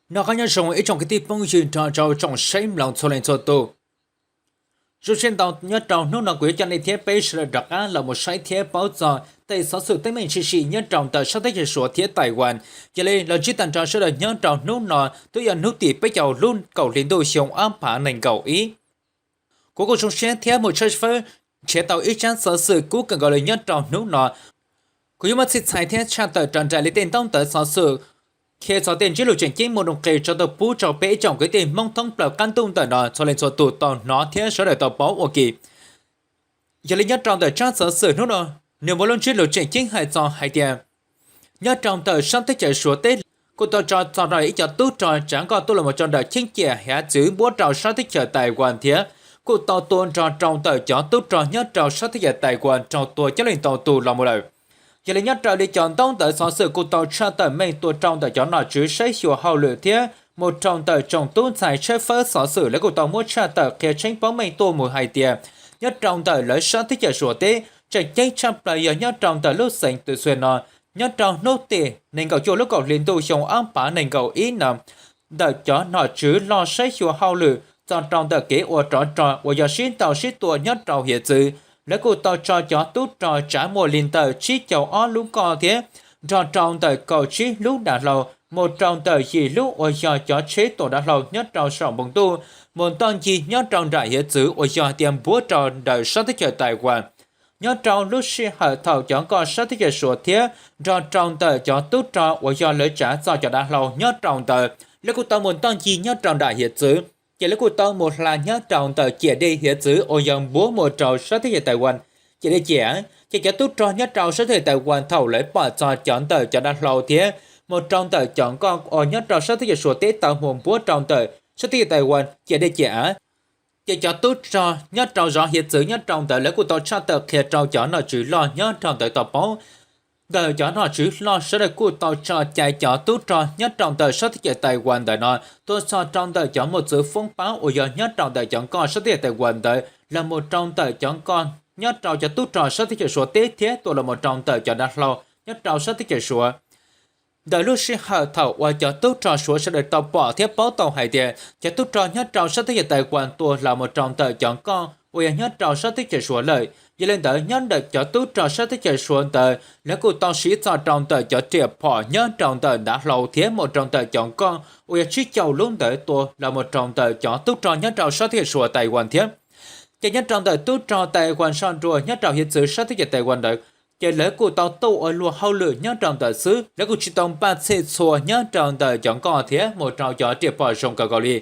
Noj qab nyob zoo ib tsoom kwv tij phooj ywg nrog rau tsoom saib mloog txhua leej txhua tus. Zoo siab ntau nyob rau hnub no kuv yuav coj nej thiab peb sawv daws rov qab los mus saib thiab paub txog tej xov xwm teeb meem tshwm sim nyob rau ntawm sab teb chaws Suav thiab Taiwan. Yog li los ntsib tag nrho sawv daws nyob rau hnub no twb yog hnub tim peb caug lub kaum hli ntuj xyoo ob phav nees nkaum ib. Kuv kuj zoo siab thiab mus tshawb fawb nrhiav tau ib tsab xov xwm kub kawg nkaus li nyob rau hnub no. Kuv yuav muab txhij txhais thiab tshaj tawm raws nraim li tej ntaub ntawv xov xwm, qhia txog tej ntsiab lus tseem ceeb muaj nuj nqis tso tau pub rau peb ib tsoom kwv tij Hmoob thoob plaws qab ntuj ntawm no txhua leej txhua tus tau hnov thiab sawv daws tau paub ua ke. Yog li nyob rau ntawm tsab xov xwm hnub no, nws muaj lub ntsiab lus tseem ceeb hais txog hais tias nyob rau ntawm sab teb chaws Suav teb kuj tau tso txog rau ib cov tub rog tsav nkoj tuaj los mus rau ntawm cheeb tsam hiav txwv npuab rau sab teb chaws Taiwan thiab kuj tau tua nrog rau ntawm cov tub rog nyob rau sab teb chaws Taiwan raug tua coob leej ntau tus los mus lawm. Yog li nyob raws li cov ntaub ntawv xov xwm kuj tau tshaj tawm meej tuaj rau ntawm cov nom tswv saib xyuas hauj lwm thiab mus rau ntawm tsoom tub ntxhais tshawb fawb xov xwm lawv kuj tau muab tshaj tawm qhia tseeb paub meej tuaj mus hais tias nyob rau ntawm lawv sab teb chaws Suav teb tseem ceeb tshaj plaws yog nyob rau ntawm lub xeev Twm Xuj no, nyob rau hnub tim nees nkaum cuaj lub kaum hli ntuj xyoo ob phav nees nkaum ib no, ntawm cov nom tswv loj saib xyuas hauj lwm txog rau ntawm kev ua rov rog uas yog sib ntaus sib tua nyob rau hiav txwv, lawv kuj tau tso cov tub rog tsav muaj li ntawm tsib caug ob lub nkoj thiab nrog rau ntawm kaum tsib lub dav hlau mus rau ntawm yim lub uas yog cov tsheb tua dav hlau nyob rau saum npoo ntuj mus ntoj ncig nyob rau nram hiav txwv uas yog hais tias npuab rau ntawm sab teb chaws Taiwan. Nyob rau lub sij hawm thaum cov nkoj sab teb chaws Suav thiab nrog rau ntawm cov tub rog uas yog lawv tsav txog cov dav hlau nyob rau ntawd, lawv kuj tau mus ntoj ncig nyob rau nram hiav txwv, ces lawv kuj tau mus hla nyob rau ntawm ciam dej hiav txwv uas yog npuab mus rau sab teb chaws Taiwan ciam dej ciam av. Ces cov tub rog nyob rau sab teb chaws Taiwan thaum lawv pom txog cov ntawm cov dav hlau thiab mus rau ntawm cov nkoj uas nyob rau sab teb chaws Suav teb tau mus npuab rau ntawm sab teb chaws Taiwan ciam dej ciam av, ces cov tub rog nyob rau zov hiav txwv nyob rau ntawd lawv kuj tau tshaj tawm qhia rau cov nom tswv loj nyob rau ntawd tau paub. Ntawm cov nom tswv loj sawv daws kuj tau tso cai cov tub rog nyob rau ntawm sab teb chaws Taiwan ntawm no tuaj txog rau ntawm cov mos txwv foob pab uas yog nyob rau ntawm cov nkoj sab teb chaws Taiwan ntawd los mus rau ntawm cov nkoj nyob rau cov tub rog sab teb chaws Suav teb thiab tuaj los mus rau ntawm cov dav hlau nyob rau sab teb chaws Suav. Ntawm lub sij hawm thaum uas cov tub rog Suav sawv daws tau pom thiab paub tau hais tias cov tub rog nyob rau sab teb chaws Taiwan tuaj los mus rau ntawm cov nkoj uas yog nyob rau sab teb chaws Suav lawm. Yog li ntawd nyob ntawm cov tub rog sab teb chaws Suav ntawd lawv kuj tau siv txog rau ntawm cov riam phom nyob rau ntawm dav hlau thiab mus rau ntawm cov nkoj uas yog tsib caug lub ntawd tuaj los mus rau ntawm cov tub rog nyob rau sab teb chaws Suav Taiwan thiab. Ces nyob rau ntawm tub rog Taiwan soj ntsuam nyob rau hiav txwv sab teb chaws Taiwan ntawd, ces lawv kuj tau tuaj ua luag hauj lwm nyob rau ntawd xwb, lawv kuj tsis tau npaj txhij txhua nyob rau ntawm cov nkoj thiab mus rau cov riam phom zoo kawg nkaus li.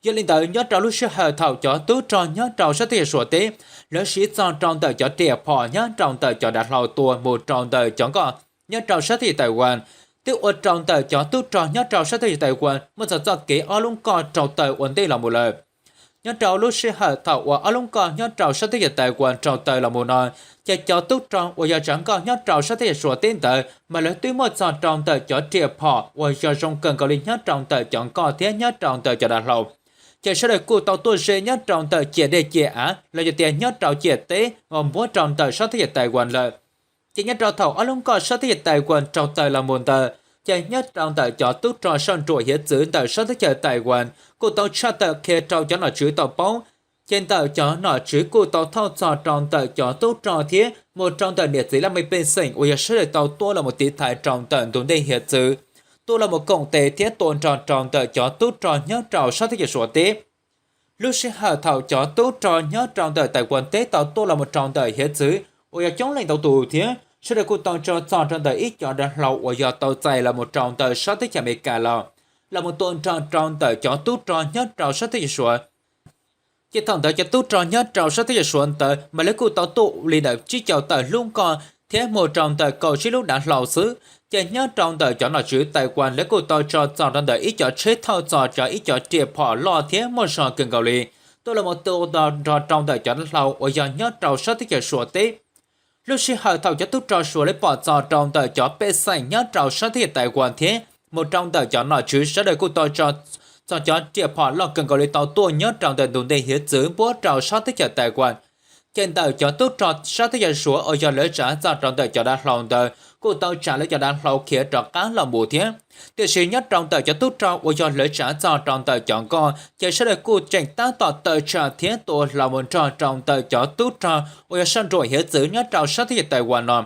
Yog li ntawd nyob rau lub sij hawm thaum cov tub rog nyob rau sab teb chaws Suav teb lawv siv txog rau ntawm cov riam phom nyob rau ntawm cov dav hlau tua mus rau ntawm cov nkoj nyob rau sab teb chaws Taiwan, twb ua rau ntawm cov tub rog nyob rau sab teb chaws Taiwan muaj txog txoj kev ob lub nkoj raug tawg ua ntej los mus lawm. Nyob rau lub sij hawm thaum uas ob lub nkoj nyob rau sab teb chaws Taiwan raug tawg los mus no, ces cov tub rog uas yog tsav nkoj nyob rau sab teb chaws Suav teb ntawd mas lawv twb muaj txog rau ntawm cov riam phom uas yog zoo kawg nkaus li nyob rau ntawm cov nkoj thiab nyob rau ntawm cov dav hlau. Ces sawv daws kuj tau tuaj ze nyob rau ntawm ciam dej ciam av los yog tias nyob rau ciam teb uas npuab rau ntawm sab teb chaws Taiwan lawm. Ces nyob rau thaum ob lub nkoj sab teb chaws Taiwan raug tawg los mus ntawd, ces nyob rau ntawm cov tub rog soj ntsuam hiav txwv ntawm sab teb chaws Taiwan kuj tau tshaj tawm qhia rau cov nom tswv tau paub. Ces ntawm cov nom tswv kuj tau thauj txog rau ntawm cov tub rog thiab mus rau ntawm niam txiv laj mej pej xeem uas yog sawv daws tau tuaj los mus tiv thaiv rau ntawm ntug ntej hiav txwv, tuaj los mus koom tes thiab tua nrog rau ntawm cov tub rog nyob rau sab teb chaws Suav teb. Lub sij hawm thaum cov tub rog nyob rau ntawm Taiwan teb tau tuaj los mus rau ntawm hiav txwv uas yog coob leej ntau tus thiab sawv daws kuj tau tso txog rau ntawm ib cov dav hlau uas yog tau txais los mus rau ntawm sab teb chaws Amelikas los, los mus tua nrog rau ntawm cov tub rog nyob rau sab teb chaws Suav. Ces thaum ntawd cov tub rog nyob rau sab teb chaws Suav ntawd mas lawv kuj tau tuaj li ntawm tsib caug tawm lub nkoj thiab mus rau ntawm kaum tsib lub dav hlau xwb. Ces nyob rau ntawm cov nom tswv Taiwan lawv kuj tau tso txog rau ntawm ib cov tsheb thauj txog cov ib cov riam phom loj thiab muaj zog kawg nkaus li, tuaj los mus tua nrog rau ntawm cov dav hlau uas yog nyob rau sab teb chaws Suav teb. Lub sij hawm thaum cov tub rog Suav lawv pom txog rau ntawm cov pej xeem nyob rau sab teb chaws Taiwan thiab mus rau ntawm cov nom tswv sawv daws kuj tau tso txog cov riam phom loj kawg nkaus li tau tuaj nyob rau ntawm ntug ntej hiav txwv npuab rau sab teb chaws Taiwan. Ces ntawm cov tub rog sab teb chaws Suav uas yog lawv tsav txog rau ntawm cov dav hlau ntawd kuj tau tsa lawv cov dav hlau khiav rov qab los mus thiab. Tiam sis nyob rau ntawm cov tub rog uas yog lawv tsav txog rau ntawm cov nkoj ces sawv daws kuj tseem tab tom tawm tsam thiab tua los mus nrog rau ntawm cov tub rog uas yog sab nruam hiav txwv nyob rau sab teb chaws Taiwan no.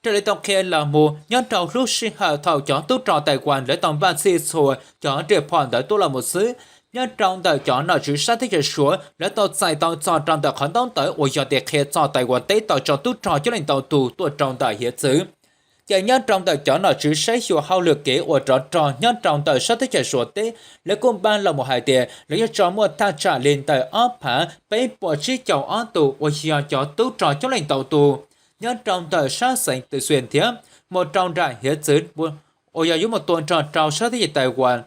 Raws li tau qhia los mus nyob rau lub sij hawm thaum cov tub rog Taiwan lawv tau npaj txhij txhua cov riam phom ntawd tuaj los mus xwb, nyob rau ntawm cov nom tswv sab teb chaws Suav lawv tau txais tau txog rau ntawm qhov ntaub ntawv uas yog tias qhia txog Taiwan teb tau tso tub rog coob leej ntau tus tuaj rau ntawm hiav txwv. Ces nyob rau ntawm cov nom tswv saib xyuas hauj lwm kev ua rov rog nyob rau ntawm sab teb chaws Suav teb, lawv kuj npaj los mus hais tias lawv yuav tso muaj thaj tsam li ntawm ob phav peb puas tsib caug ob tus uas yog cov tub rog coob leej ntau tus nyob rau ntawm sab xeev Tws Xwes thiab mus rau nram hiav txwv uas yog yuav mus tua nrog rau sab teb chaws Taiwan.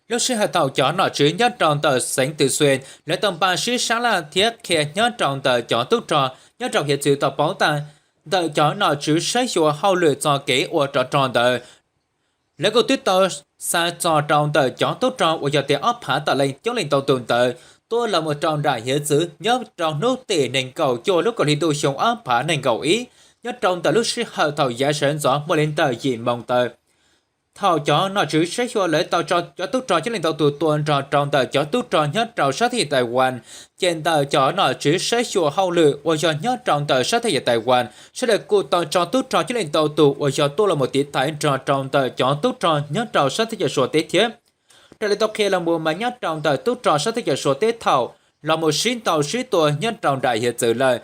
Lub sij hawm thaum cov nom tswv nyob rau ntawm xeev Tws Xwes lawv tau npaj sib sab laj thiab qhia nyob rau ntawm cov tub rog nyob rau hiav txwv tau paub tas, ntawm cov nom tswv saib xyuas hauj lwm txog kev ua rov rog ntawd, lawv kuj twb tau xa txog rau ntawm cov tub rog uas yog tias ob phav tawm leej coob leej ntau tus ntawd tuaj los mus rau nram hiav txwv nyob rau hnub tim nees nkaum cuaj lub kaum hli ntuj xyoo ob phav nees nkaum ib, nyob rau ntawm lub sij hawm thaum yav sawv ntxov muaj li ntawm yim moos tawm. Thaum cov nom tswv saib xyuas lawv tau tso cov tub rog coob leej ntau tus tua nrog rau ntawm cov tub rog nyob rau sab teb chaws Taiwan, ces ntawm cov nom tswv saib xyuas hauj lwm uas yog nyob rau ntawm sab teb chaws Taiwan sawv daws kuj tau tso tub rog coob leej ntau tus uas yog tuaj los mus tiv thaiv nrog rau ntawm cov tub rog nyob rau sab teb chaws Suav teb thiab. Raws li tau qhia los mus mas nyob rau ntawm tub rog sab teb chaws Suav teb thaum los mus sib ntaus sib tua nyob rau nram hiav txwv lawm,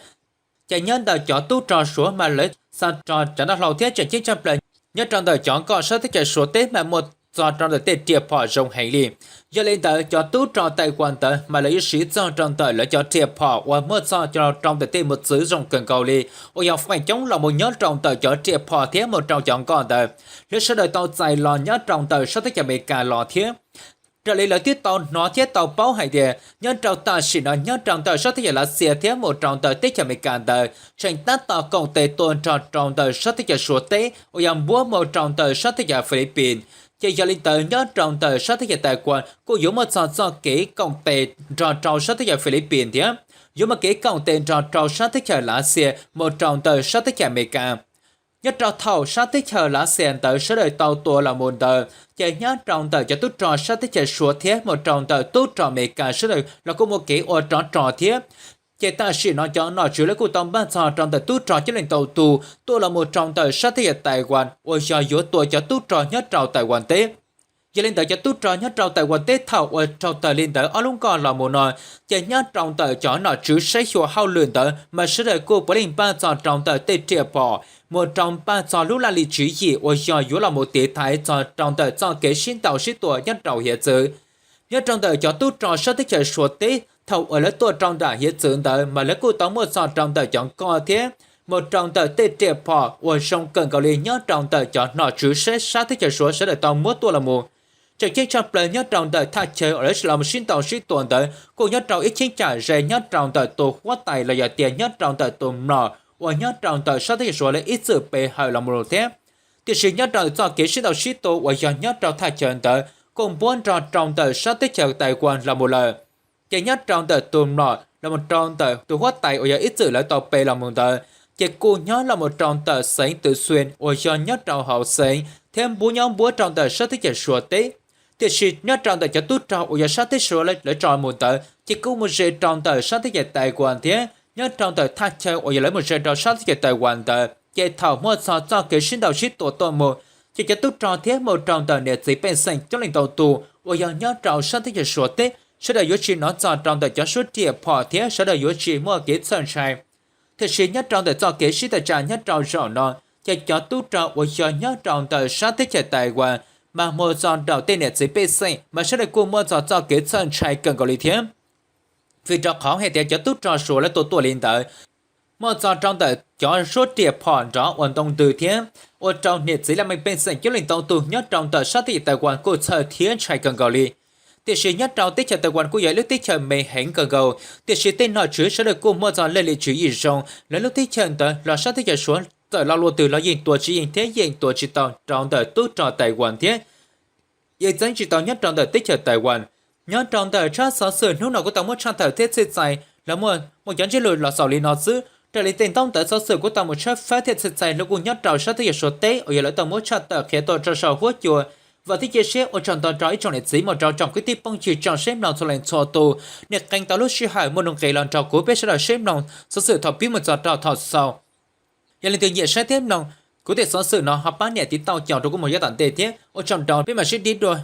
ces nyob ntawm cov tub rog Suav mas lawv xa rog tsav dav hlau thiab tseem ceeb tshaj plaws nyob rau ntawm cov nkoj sab teb chaws Suav teb mas muaj txog rau ntawm tej riam phom zoo heev li. Yog li ntawd cov tub rog Taiwan ntawd mas lawv yuav siv txog rau ntawm lawv cov riam phom uas muaj txog rau ntawm tej mos txwv zoo kawg nkaus li, uas yog feem coob los mus nyob rau ntawm cov riam phom thiab mus rau cov nkoj ntawd, lawv sawv daws tau txais los nyob rau ntawm sab teb chaws Amelikas los thiab. Raws li lawv twb tau hnov thiab tau paub hais tias nyob rau tam sim no nyob rau ntawm sab teb chaws Lav Xias thiab mus rau ntawm teb chaws Amelikas ntawd tseem tab tom koom tes tua nrog rau ntawm sab teb chaws Suav teb uas yog npuab mus rau ntawm sab teb chaws Filipis. Ces yog li ntawd nyob rau ntawm sab teb chaws Taiwan kuj yuav muaj txog txoj kev koom tes nrog rau sab teb chaws Filipis thiab yuav muaj kev koom tes nrog rau sab teb chaws Lav Xias mus rau ntawm sab teb chaws Amelikas. Nyob rau thaum sab teb chaws Lav Xias ntawd sawv daws tau tua los mus ntawd ces nyob rau ntawm cov tub rog sab teb chaws Suav thiab mus rau ntawm tub rog Amelikas sawv daws los kuj muaj kev ua rov rog thiab. Ces tam sim no cov nom tswv lawv kuj tau npaj txog rau ntawm tub rog coob leej ntau tus tuaj los mus rau ntawm sab teb chaws Taiwan uas yog yuav tua cov tub rog nyob rau Taiwan teb. Yog li ntawd cov tub rog nyob rau Taiwan teb thaum uas raug tawg li ntawd ob lub nkoj los mus no, ces nyob rau ntawm cov nom tswv saib xyuas hauj lwm ntawd mas sawv daws kuj puav leej npaj txog rau ntawm tej riam phom mus rau npaj txog lub laj lim tswv yim uas yog yuav los mus tiv thaiv txog rau ntawm txoj kev sib ntaus sib tua nyob rau hiav txwv. Nyob rau ntawm cov tub rog sab teb chaws Suav teb thaum uas lawv tuaj rau nram hiav txwv ntawd mas lawv kuj tau muaj txog rau ntawm cov nkoj thiab mus rau ntawm tej riam phom uas zoo kawg nkaus li nyob rau ntawm cov nom tswv sab teb chaws Suav sawv daws tau muab tuaj los mus. Tseem ceeb tshaj plaws nyob rau ntawm thaj chaw uas lawv los mus sib ntaus sib tua ntawd kuj nyob rau ib cheeb tsam ze nyob rau ntawm tus huab tais los yog tias nyob rau ntawm tus mlom uas nyob rau ntawm sab teb chaws Suav lawv ib txwm pe hawm los mus thiab. Tiam sis nyob rau txoj kev sib ntaus sib tua uas yog nyob rau thaj chaw ntawd kuj npuab nrog rau ntawm sab teb chaws Taiwan los mus lawm. Ces nyob rau ntawm tus mlom los mus rau ntawm tus huab tais uas yog ib txwm lawv tau pe los mus ntawd, ces kuj nyob los mus rau ntawm xeev Tws Xwes uas yog nyob rau hauv xeev thiab npuab nyob npuab rau ntawm sab teb chaws Suav teb. Tiam sis nyob rau ntawm cov tub rog uas yog sab teb Suav lawv tso mus ntawd ces kuj mus ze rau ntawm sab teb chaws Taiwan thiab nyob rau ntawm thaj chaw uas yog lawv mus ze rau sab teb chaws Taiwan ntawd ces thaum muaj txog txoj kev sib ntaus sib tua tuaj mus, ces cov tub rog thiab mus rau ntawm niam txiv pej xeem coob leej ntau tus uas yog nyob rau sab teb chaws Suav teb sawv daws yuav tsis hnov txog rau ntawm cov suab riam phom thiab sawv daws yuav tsis muaj kev txhawj ntshai. Tiam sis nyob rau ntawm txoj kev sib tawm tsam nyob rau zaum no, ces cov tub rog uas yog nyob rau ntawm sab teb chaws Taiwan mas mus txog rau tej niam txiv pej xeem mas sawv daws kuj muaj txog txoj kev txhawj ntshai kawg nkaus li thiab. Vim rau qhov hais tias cov tub rog Suav lawv tua tuaj li ntawd, muaj txog rau ntawm cov suab riam phom nrov ua ntoo ntws thiab ua rau niam txiv laj mej pej xeem coob leej ntau tus nyob rau ntawm sab teb chaws Taiwan kuj txhawj thiab ntshai kawg nkaus li. Tiam sis nyob rau teb chaws Taiwan kuj yog ib lub teb chaws me heev kawg nkaus, tiam sis tej nom tswv sawv daws kuj muaj txog laj lim tswv yim zoo, lawv lub teb chaws ntawd los sab teb chaws Suav txawm lo lus twg los yeej tua tsis yeej thiab yeej tua tsis tau rau ntawm tub rog Taiwan thiab yeej txeeb tsis tau nyob rau ntawm teb chaws Taiwan. Nyob rau ntawm tsab xov xwm hnub no kuj tau muab tshaj tawm thiab txhij txais los muaj muaj cov ntsiab lus los xaus li no xwb. Raws li tej ntaub ntawv xov xwm kuv tau mus tshawb fawb thiab txhais txhais hlua kuj nyob rau sab teb chaws Suav teb uas yog lawv tau muab tshaj tawm qhia tuaj rau saum huab cua. Vam thiab cia siab ua tsaug ntau rau ib tsoom niam txiv mus rau tsoom kwv tij phooj ywg tsoom saib mloog txhua leej txhua tus, nej qee tau lub sij hawm muaj nuj nqis los nrog kuv peb sawv daws saib mloog xov xwm thaum pib mus txog rau thaum xaus. Yog leej twg nyiam saib thiab mloog kuv tej xov xwm no ho pab nias tiv tauj caum rau kuv mus yav tom ntej thiab ua tsaug ntau, peb mam sib ntsib dua.